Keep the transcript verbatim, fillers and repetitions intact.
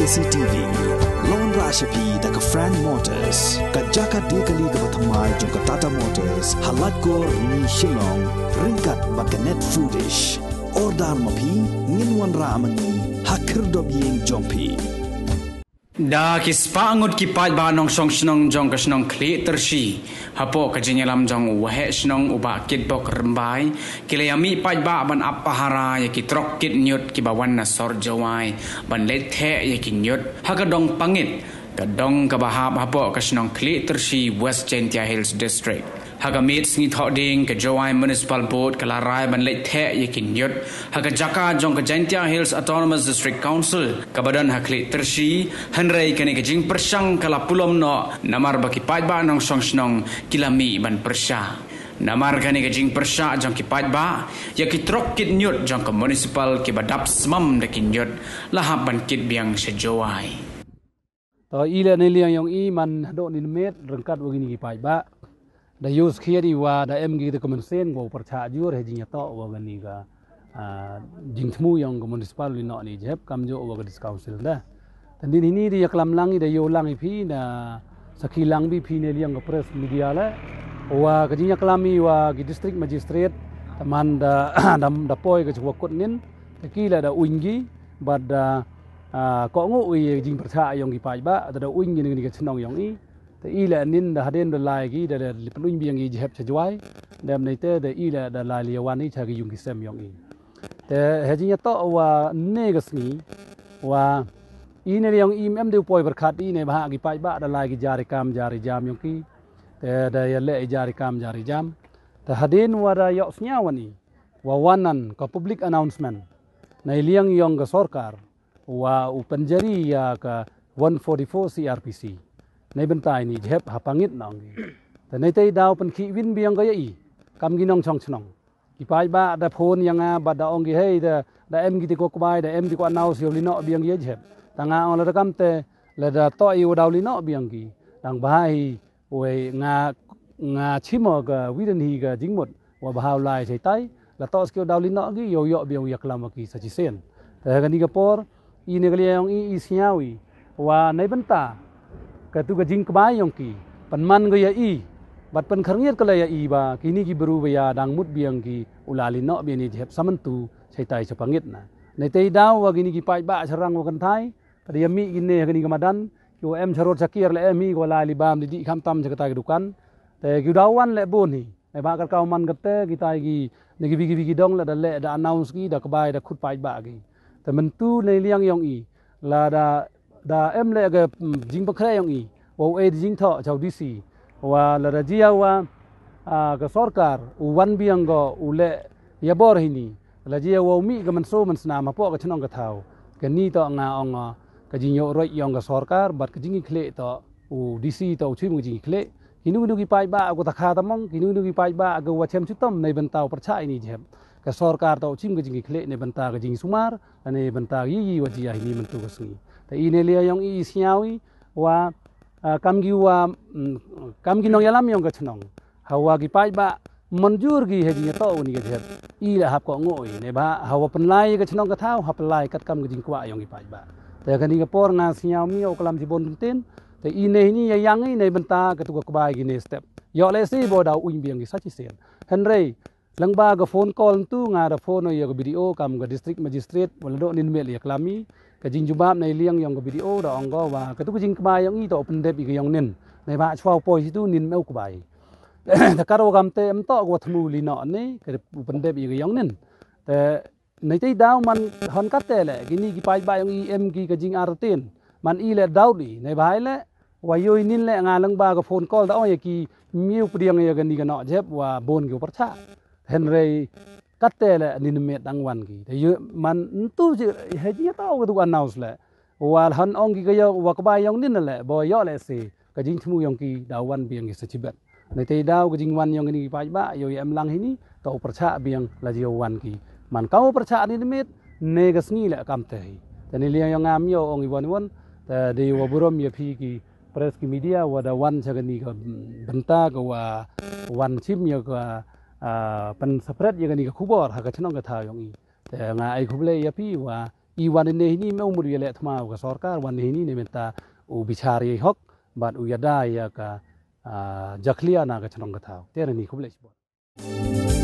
K C T V, lawan rasha phi da ka Frank Motors, ka jaka de kali ka bathymmai jong ka Tata Motors, ha Laitkor ni Shillong, ryngkat bad ka Net Foodish. Order ma phi, ngin wanrah ma ngi ha khyrdop ïing jong phi. Da ki spah ngut ki paidbah nongshong shnong jong ka shnong Khliehtyrshy, hapoh ka jingïalam jong u waheh shnong u Bah Kitbok Rymbai, ki la ïamih paidbah ban ap pahara ïa ki trok kit ñiut ki ba wan na sor Jowai ban leit theh ïa ki ñiut ha ka dong Pangit, ka dong ka ba hap hapoh ka shnong Khliehtyrshy, West Jaintia Hills District. Ha ka miet sngi Thohdieng, ka Jowai Municipal Board ka la rai ban leit theh ïa ki ñiut ha ka jaka jong ka Jaintia Hills Autonomous District Council ka ba don ha Khliehtyrshy, hynrei kane ka jingpyrshang ka la pulom noh namar ba ki paidbah nongshong shnong ki la mih ban pyrshah. Namar kane ka jingpyrshah jong ki paidbah, ïa ki trok kit ñiut jong ka municipal ki ba dap smam da ki ñiut la hap ban kit biang sha Jowai. To i leh na liang yong i man hadooh ni miet ryngkat wa kini ki paidbah, da ïoh skhiat i wa da em ki da ka mynsiem wow pyrshah jur ha jingïatoh wa kani ka, ah, jingthmu yong ka municipal u lynnoh ni jhep kamjooh wa ka district council da. Tang dei hini da ïaklam lang i, da ïoh lang i phi, da sakhi lang bha phi na liang ka press media leh, wa ka jingïaklam i wa ki district magistrate, tang man da, da, da poi ka chwa kut nin, te ki leh da uiñ ki, bad da, ah, kohnguh i jingpyrshah yong ki paidbah, te da uiñ ki na kani ka chnong yong i. Te i leh nin da hadien da lai ki, da, da pynluñ biang ki jhep sha Jowai. Dei mynta te da i leh da lai li wan i cha ki yung ki sem yong i. Te ha jingïatoh wa ne ka sngi, wa i ne yong i em de u poi pyrkhat i ne bha ki paidbah da lai ki jari kam jari jam yong ki. Te da ïaleh i jari kam jari jam. Te hadien wa da ïoh sñiaw wan i, wa wan nan ka public announcement na liang yong ka sorkar, wa u pynjari ïa ka one forty-four C R P C. Neibynta ini jhep ha Pangit na ong ki. Te neitei daw pynkhih win biang ka ïa i kam ki nongshong shnong. Ki paidbah da phone ïa nga bad da ong ki, hei, da, da em ki te ko kbai, da em te ko announce yow lynnoh biang ki ïa jhep. Tang nga ong lada kamte, lada toh i wa daw lynnoh biang ki, dang bha hi. Wei nga, nga chim o ka wi dang hi ka jingmut wa bha u lai chaitai, la toh skeu daw lynnoh ki, yow ïoh biang u ïaklam wa ki sa chisien. Te ha kani ka por, i ne ka liang yong i, i sñiaw i wa neibynta katu ka jingkbai yong ki, pynman ka ïa i bad pynkhyrngiat ka la ïa i ba kini ki bru ba ïa dang mut biang ki u la lynnoh biang ni jhep sa myntu chaitai cha Pangit na. Neitei daw wa kini ki paidbah sha rang wa kynthai, ka da ïamih ki ne ha kani ka madan, ki wa em sha rud sha kiar leh em hi, ki wa lai li bam li dih khamtam sha katai ka dukan. Te ki daw wan leh bun hi. Neibhah kat ka u man katte, kitai ki, ne ki wi ki wi ki dong leh da leh, da announce ki, da kbai, da khut paidbah ki. Te myntu na liang yong i, lada, da em leh ka, mm, jingpynkhreh yong i wow e jingthoh cha u D C, wa lada jia wa, ah, ka sorkar u wan biang ko u leh ïa bor hini, la jia wow mih ka mynsaw mynsnam hapoh ka chnong ka thaw. Kani toh nga ong, ah, ka jingïoh roit yong ka sorkar bad ka jingkhleh toh u D C toh u chim ka jingkhleh. Kinu kinu ki paidbah ko ta kha ta mong, kinu kinu ki paidbah ko wa chem chitom neibynta u pyrshah ini jhep. Ka sorkar toh u chim ka jingkhleh neibynta ka jingsumar, neibynta ka ïa i wa jia hini myntu ka sngi. Te i ne liang yong i, i sñiaw i wa, ah, kam ki wa, mm, kam ki nongïalam yong ka chnong, ha wa ki paidbah mynjur ki ha jingïatoh wa ni ka jhep, i la hap kohnguh i. Neibhah ha wa pynlai ka chnong ka thaw, ha pynlai kat kam ka jingkwah yong ki paidbah. Te kani ka por nga sñiaw mi u klam chibun byntin. Te i ne hini ïa yang i neibynta katu ka kbai ki ne step. Ïoh leh si bo daw uiñ biang ki sa chisien. Hynrei lyngba ka phone call ntu nga da phone ïa ka B D O kam ka district magistrate, wa la dooh nin miet ïaklam i. Ka jingjubab na liang yong ka B D O da ong ko wa katu ka jingkbai yong i toh u pyndep i ka yong nin. Neibhah chwa u poi situ nin me u kbai. Te kat wa kamte em toh ka wa thmu lynnoh ne, ka u pyndep i ka yong nin. Te neitei daw man hon katte leh, kini ki paidbah yong i em ki ka jingartatien. Man i leh daw di, neibhah i leh, wa ïoh i nin leh nga lyngba ka phone call da ong ïa ki, miu pdiang ïa kani ka noh jhep wa bun ki u pyrshah. Hynrei katte leh nin miet dang wan ki. Te ïoh man ntu ji, ha jingïatoh katu ka announce leh. Wa hon ong ki ka ïoh wa kbai yong nin leh, bo ïoh leh si ka jingthmu yong ki daw wan biang ki sa chibet. Neitei daw ka jingwan yong kini ki paidbah, ïoh ïa em lang hini, toh u pyrshah biang la jia wan ki. Man kam u pyrshah ni miet, ne ka sngi leh kamte hi. Te ni liang yong ngam ïoh ong i wan i wan, te dei wa burom ïa phi ki press ki media, wa da wan cha kani ka, mm, bynta ka wa wan chim ïa ka, ah, pynspread ïa kani ka khubor ha ka chnong ka thaw yong i. Te nga ai khublei ïa phi wa I wan ini hini me u mut ya leh thma ka sorkar, wan ini ne mynta u bichar ya hok, bad u yada ya ka, ah, jakhlia na ka chnong ka thaw. Te ini khublei chibon.